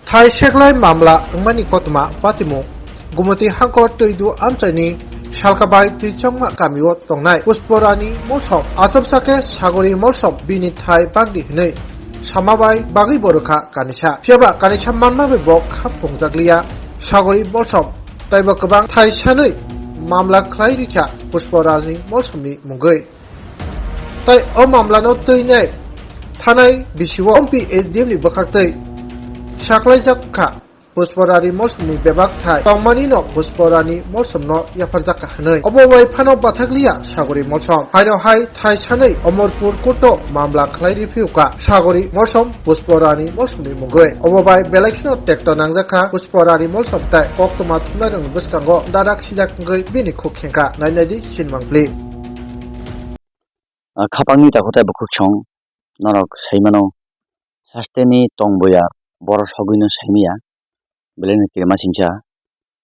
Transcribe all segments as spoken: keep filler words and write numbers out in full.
Thai seklai mamla wngmani kothoma patimung. Gumoti Hangkor Twidu amchaini Salkabai Twichongma kamio tongnai Pusporani Molsom achomsa khe Sagori Molsom bini thai bagdi hwnwi samabai bagwi bo rwkha kanisa. Phiyaba kanisa manma bai bo kha phungjakliya Sagori Molsom, taibo kwbang thai sanwi mamla khlai rikha Pusporani Molsomni mungwi. Tai o mamlano twinai thanai bisio ompi S D M ni bwkhaktwi saklaijak kha. Pusporani Molsomni bebak thai tongmani no Pusporani Molsomno yapharjak kha hwnwi. Obo bai phano bathakliya Sagori Molsom. Haino hai thai sanwi Omorpur Court o mamla khlai riphiu kha Sagori Molsom Pusporani Molsomni mungwi. Obo bai belai kheno tekto nangjak kha Pusporani Molsom tai koktwma thumnairokni bwskango darak sidak wngwi bini khuk khengkha. Nainai di sinmang pli. Ah, khapangni takhuk tai bukhuk song norok saimano, hasteni tongboya borok sogwino saimaya, belai no kirima singsa.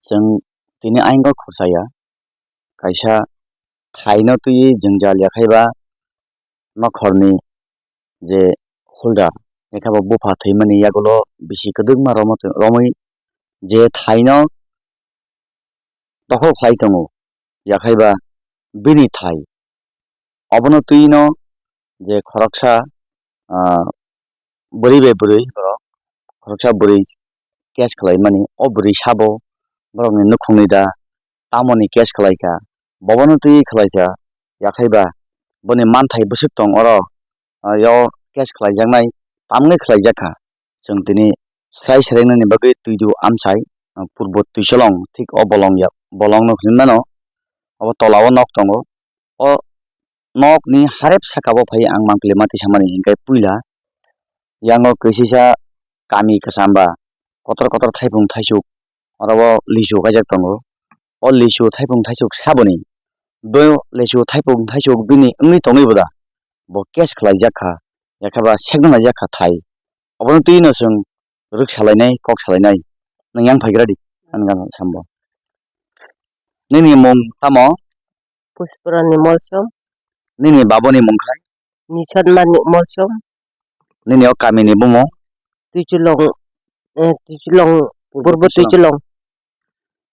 Chwng tini ayang o khorsa ya, kaisa thaino twiwi jwngjal ya khai ba nokhorni je holder, ekha bo bupha thwimani yagulo bisi kwdwkma romwi, romwi je thaino dokhol khlai tongo, yakhai ba bini thai. Obono twino je khoroksa, ah, bwrwi bai bwrwi borok, khoroksa bwrwi case khlaimani, o bwrwi sabo borokni nukhungni da tamoni case khlaikha, bobono twi khlaikha, yakhai ba boni manthai bwswk tong oro, ah, yo case khlaijaknai tamni khlaijakha. Chwng tini srai srengnani bagwi twidu amchai, ah, purbo twisolong thik o bolong ya, bolongno hwnwi mano. Obo tola o nok tongo. O nokni harep saka o phai ang mangpili mati samani hinkhe puila yango kisisa kami kwcham ba kotor kotor thaipung thaisuk oro o lisu kaijak tongo. O lisu thaipung thaisuk saboni bo lisu thaipung thaisuk bini wngwi tongwi bo da bo case khlaijak kha, yakhaba sekno laijak kha thai. Obono twi no chwng rwk salainai, kok salainai. Nwng yang phaigra di, ani gana sambo. Nini mung tamo? Puspurani Molsom. Nini baboni mung khai? Nisanmani Molsom. Nini o kamini bumung? Twichulong, eh, Twichulong, Purbo Purbo Twichulong. Twichulong.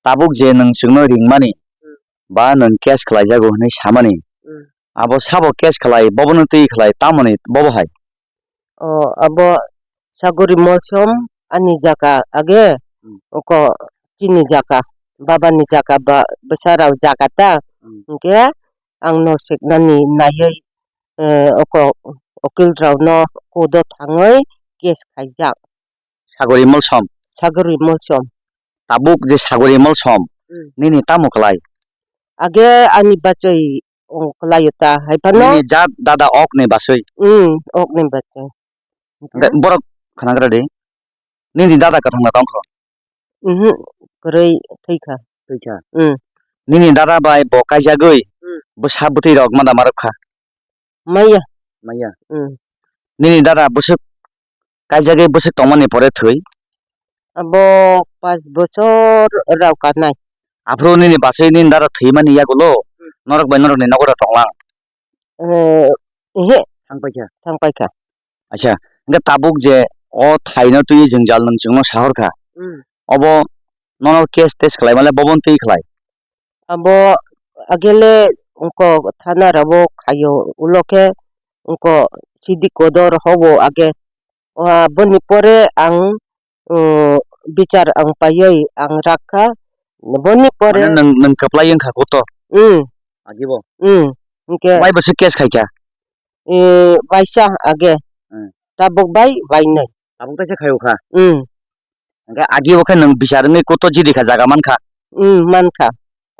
Tabuk je nwng chwngno ringmani, Hmm. ba nwng case khlaijago hwnwi samani, Hmm. abo sabo case khlai, bobono twi khlai, tamoni bobo hai? O, abo Sagori Molsom ani jaka age, Hmm. oko chini jaka, babani jaka ba, bwsarao jaka ta, Hmm. hinkhe ang no seknani naiwi, eh, oko okil rao no court o thangwi case khaijak. Sagori Molsom. Sagori Molsom. Tabuk je Sagori Molsom, Hmm. nini tamo kwlai? Age ani bachoi ong kwlaio ta, hai phano. Nini ja-, dada ok ni bachoi? Hmm, ok ni bachoi. Hwnkhe borok khwnagra di. Nini dada kwthang na tongkho? Mhm, kwrwi thwikha. Thwikha? Hmm. Nini dada bai bo kaijagwi Hmm. bwsa bwtwi rok mada marwk kha? Maya. Maya? Hmm. Nini dada bwswk kaijagwi bwswk tongmani pore thwi? Abo panch bochor rao kanai. Aphuru nini bachwi nini dada thwimani yagulo Hmm. norok bai norokni nogo da tonglang? Eh, ehe. Thangpaikha? Thangpaikha. Acha, hwnkhe tabuk je o thaino twiwi jwngjal nwng chwngno sahorkha, Hmm. obo nono case test khlaimale bobono twi khlai? Abo agele wngkok thana rabo khaio, ulo khe wngkok C D kodor hobo age. O, boni pore ang, um, bichar ang paiwi ang rakha. Boni pore Mane nwng, nwng kwplai wngkha koto? Hmm. Agibo? Hmm. Hwnkhe Bai bwswk case khaikha? Eh, baisa age. Hmm. Tabuk bai bainai. Tabuk taisa khaio kha? Hmm. Hwnkhe agi bo khe nwng bichar wngwi koto jidi kha jaga mankha? Hmm, mankha.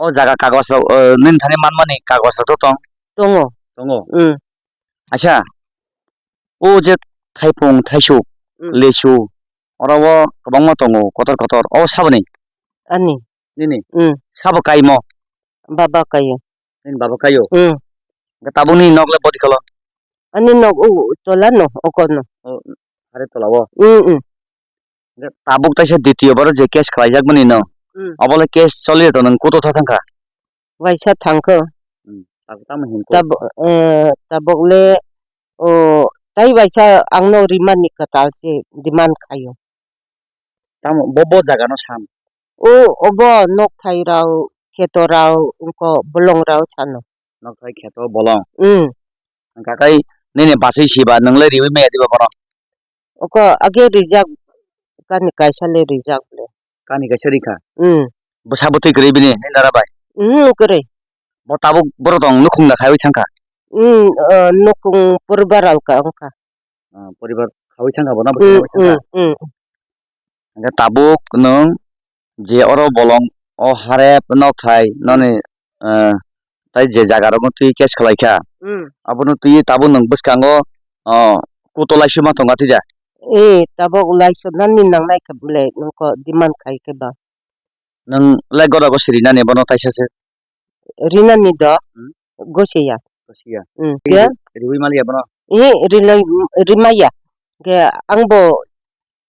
O jaga kagoj rok, eh, nini thani manmani kagoj rok to tong? Tongo. Tongo? Hmm. Acha, o je thaipung, thaisuk, Hmm. lesu, oro o kwbangma tongo, kotor kotor. O saboni? Ani. Nini? Hmm. Sabo kaimo? Baba kaio. Nini baba kaio? Hmm. Hwnkhe tabukni nok le bodi kholo? Ani nok o tola no, oko no. O, are tola o? Hmm, hmm. Hwnkhe tabuk taisa ditiyo baro je case khlaijak mani no? Hmm. Obo le case choli to nwng koto tha thangkha? Waisa thangkho. Hmm. Tabuk tamo hinko? Tab-, eh, tabuk le, o, tai waisa ang no rimani kwtal se demand khaio. Tamo bo, bo jaga no sam. O, obo nokthai rao, kheto rao, wngkha bolong rao sano. Nokthai, kheto, bolong. Hmm. Hwnkha khe nini bachwi siba, nwng le riwi maya diba bono? Oko age rijak, kani kaisa le rijak le. Kani kaisa rikha? Hmm. Bwsa bwtwi kwrwi bini, nini dara bai? Hmm, kwrwi. Bo tabuk borok tong nukhung da khaiwi thangkha? Hmm, eh, nukhung poribar alka wngkha. Ah, poribar khawi thangkha bo na bwsa Hmm, khawi thangkha? Hmm, hmm. Hwnkhe tabuk nwng je oro bolong o harep nokthai Hmm. noni, eh, tai je jaga rogo twi case khlai kha, Hmm. abono twi tabuk nwng bwskango, oh, kuto laisuma tonga twi da? Eh, tabuk laisumani nangnai khe bole nwng ko demand khai khe ba. Nwng le goro go sirinani bono taisa se? Rinani do Hmm? Gosiya. Gosiya. Hmm. Ri-, ke? Riwi maliya bono? Eh, rilai, rimaya. Ke ang bo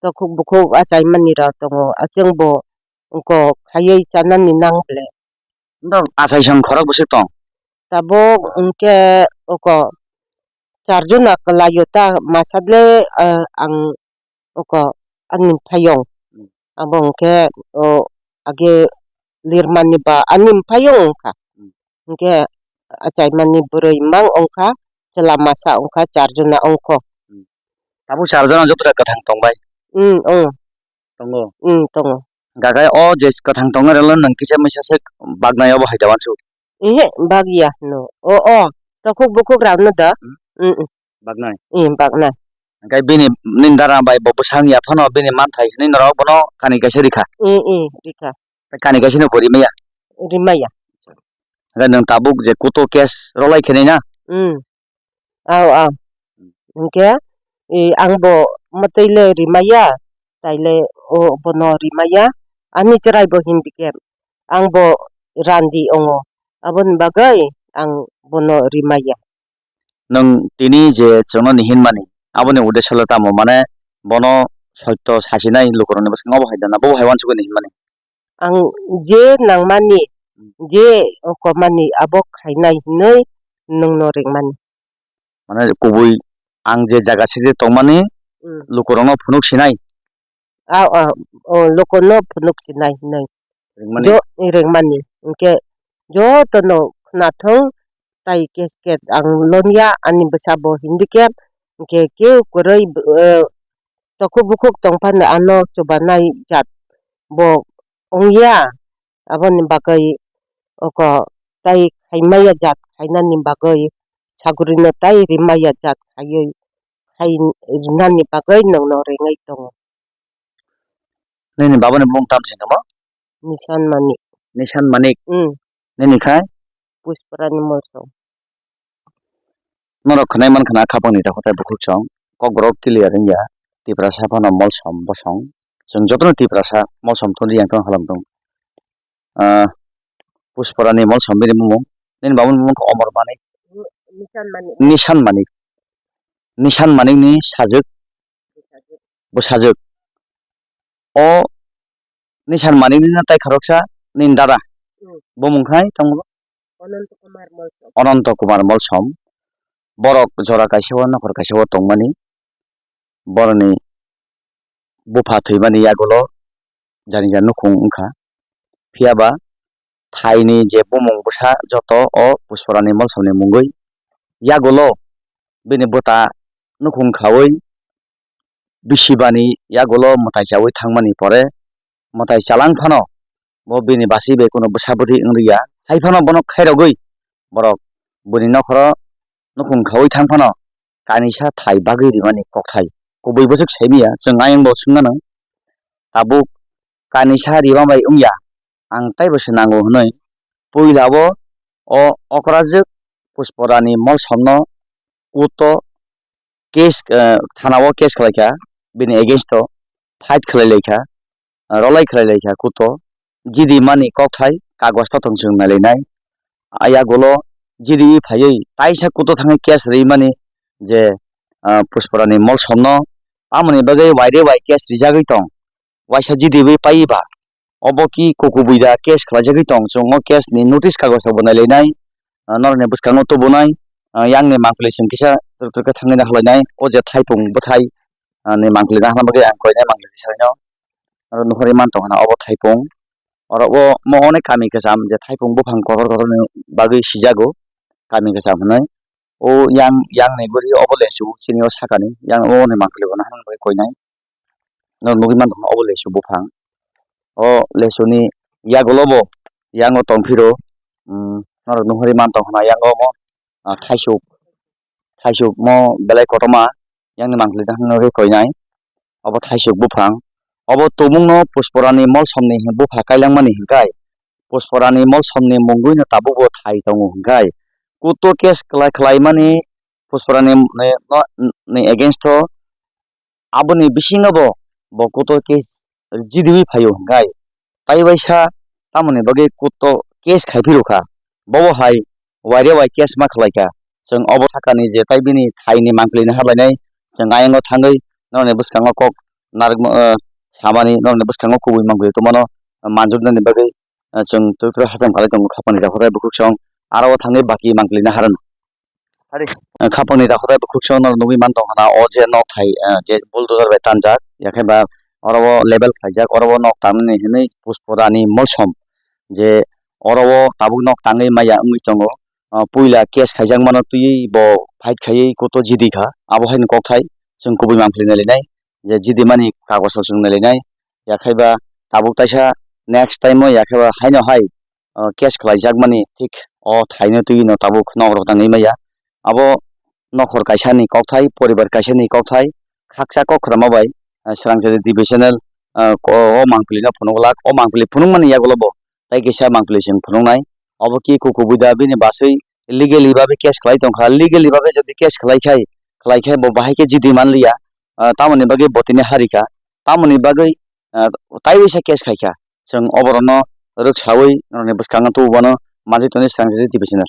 tokhuk bukhuk achai mani rok tongo. Achang bo wngko khaiwi chanani nang ble. Ndo achai song khorok bwswk tong? Tabuk wngkhe oko charjona kwlaio ta masa le, eh, ang oko ani phayong. Hmm. Abo hwnkhe o age lirmani ba ani phayong wngkha. Hmm. Hwnkhe achaimani bwrwi mang wngkha, chwla masa wngkha, charjona wngkho. Hmm. Tabuk charjona joto kwthang tongbai? Hmm, wng. Tongo? Hmm, tongo. Hwnkha khe o je kwthang tongnai rokno nwng kisa misa se baknai obo hai da uansuk? Ehe, bagya hino. O, o, tokhuk bukhuk rokno da. Hmm? Hmm, hmm. Baknai? Hmm, baknai. Hwnkhe bini, nini dara bai bo bwsang ya phano bini manthai hinwi norok bono kani kaisa rikha? Hmm, hmm, rikha. Tei kani kaisa no bo rimaya? Rimaya. Hwnkhe nwng tabuk je kuto case rwlai khenai na? Hmm. Aw, aw. Hwnkhe, e, ang bo mwtwi le rimaya, taile o bono rimaya. Ani chwrai bo hindike, ang bo randi ongo. Aboni bagwi ang bono rimaya. Nwng tini je chwngno nihinmani, aboni uddesho le tamo? Mane bono soito sasinai lukurokni bwskango obo hai da na, bobo hai uansukgwi nihinmani? Ang je nangmani, je okomani abo khainai hinwi nwngno ringmani. Mane kubui ang je jaga side tongmani Hmm. lukurokno phunuk sinai? Aw, aw, o lukurokno phunuk sinai hinwi. Ringmani? Jo-, ringmani. Hwnkhe jotono khnathung tai kes ket ang lonya ani bwsabo hindike, hwnkhe keu kwrwi, eh, tokhuk bukhuk tongphano ano chubanai jat bo wngya, aboni bagwi oko tai khaimaya jat khainani bagwi sagurino tai rimaya jat khaiwi khai rinani bagwi nwngno ringwi tongo. Nini babani bumung tam singkamo? Nishan Manik. Nishan Manik? Hmm. Nini khai? Puspurani Molsom. Norok khwnai mankha na khapangni takhuk tai bukhuk song, kokborok clear wngya, Tiprasa phano Molsom bosong, chwng jotono Tiprasa Molsom thung riyang thung halam thung. Ah, Puspurani Molsom bini bumung, nini babani bumung khe Omor Manik. Nishan Manik. Nishan Manik. Nishan Manikni sajwk, bwsajwk. O Nishan Manikni no tai khoroksa nini dada. Hmm. Bumung khai tamo? Ananto Kumar Molsom. Ananto Kumar Molsom. Borok jora kaisa o, nokhor kaisa o tongmani. Borokni bupha thwimani yagulo jani ja nukhung wngkha. Phiya ba thaini je bumung bwsa joto o Puspurani Molsomni mungwi. Yagulo bini bwta nukhung khaui bisi bani yagulo mwtai chaui thangmani pore, mwtai chalang phano bo bini basi bai kunu bwsa bwtwi wng rwya. Hai phano bono khairogwi borok bini nokhoro nukhung khaui thang phano kanisa thai bagwi rimani kokthai kubui bwswk saimanya, chwng ayang bo swngmano. Tabuk kanisa rima bai wngya, ang taibo se nango hwnwi puila o, o okrajwk Puspurani Molsomno court o case, eh, thana o case khlai kha, bini against o fight khlai lai kha, rolai khlai lai kha court o, G D mani kokthai kagoj totong chwng nai lai nai. Ayagulo G D phaiwi taisa court o thangwi case rwi mani je, ah, Puspurani Molsomno tamoni bagwi wai re wai case rijagwi tong. Waisa G D bai paiba. Obo ki kuku buida case khlaijagwi tong, chwng o case ni notice kagoj rok bo nai lai nai, ah, norok ni bwskango tubu nai, ah, yang ni mangpili chwng kisa twrwk twrwk khe thangwi na halai nai, o je thaipung bwthai, ah, ni mangpili na hana bagwi ang koi nai mangpili ni salai no. oro nuhuri man tongkha na obo thaipung. Oro o mo onek kami kwcham je thaipung buphang kotor kotor ni bagwi sijago kami kwcham hwnwi. O yang, yang ni guri obo lesu chini o sakani yang o ni mangpili bo nahang bai koinai. Norok nugui man tongkha obo lesu buphang. O lesu ni yagulo bo yang o tongphiro, um, norok nuhuri man tongkha na yang o mo, ah, thaisuk, thaisuk mo belai kotorma yang ni mangpili nahang bai koinai. Obo thaisuk buphang. Obo tumungno Pusporani molsomni bupha kailangmani hinkai, Pusporani molsomni mungwino tabukbo thai tongo hinkai. Kuto case khlai-, khlaimani Pusporani, ni, no, ni against o aboni bisingo bo, bo kuto case jidiwi phaio hinkai. Tai waisa tamoni bagwi kuto case khai phirokha. Bobo hai waire wai case ma khlaikha. Chwng obo sakani je tai bini thaini mangpili ni hablainai chwng ayang o thangwi norokni bwskango kok narwkma, eh, samani norokni bwskango kubui mangpili tongmano manjuknani bagwi, eh, chwng twi twi hacham khlai tongo khapangni dakhotai bukhuk song aro o thangwi baki mangpili ni harwno. Hari. Eh, khapangni dakhotai bukhuk song norok nugui man tongkha na o je nok thai, eh, je bulldozer bai tanjak yakhe ba oro o level khlaijak oro o nok tangmani hinwi Pusporani molsom je oro o tabuk nok tangwi maya wngwi tongo. Ah, puila case khaijak mano twiwi bo fight khaiwi kuto jidi kha. Abo haino kokthai chwng kubui mangpili nailainai je jidi mani kagoj rok chwng nailainai. Yakhaiba tabuk taisa next time o yakhaiba haino hai, ah, case khlaijak mani thik o thaino twiwi no tabuk nok rok tangwi maya. Abo nokhor kaisa ni kokthai, poribar kaisa ni kokthai, khaksa kok khorama bai, ah, Srangchari divisional, ah, ko-, o mangpili no phunuk glak. O mangpili phunuk mani yagulo bo tai kisa mangpili chwng phunuknai. Obo ki kuku buida bini baswi legally babe case khlai tongkha. Legally babe jodi case khlai khai, khlai khai bo bahai khe jidi manliya. Ah, tamoni bagwi bo tini harikha. Tamoni bagwi, ah, tai waisa case khaikha. Chwng oborokno rwksawi norokni bwskango tububano manjwi tongwi Srangchari divisional.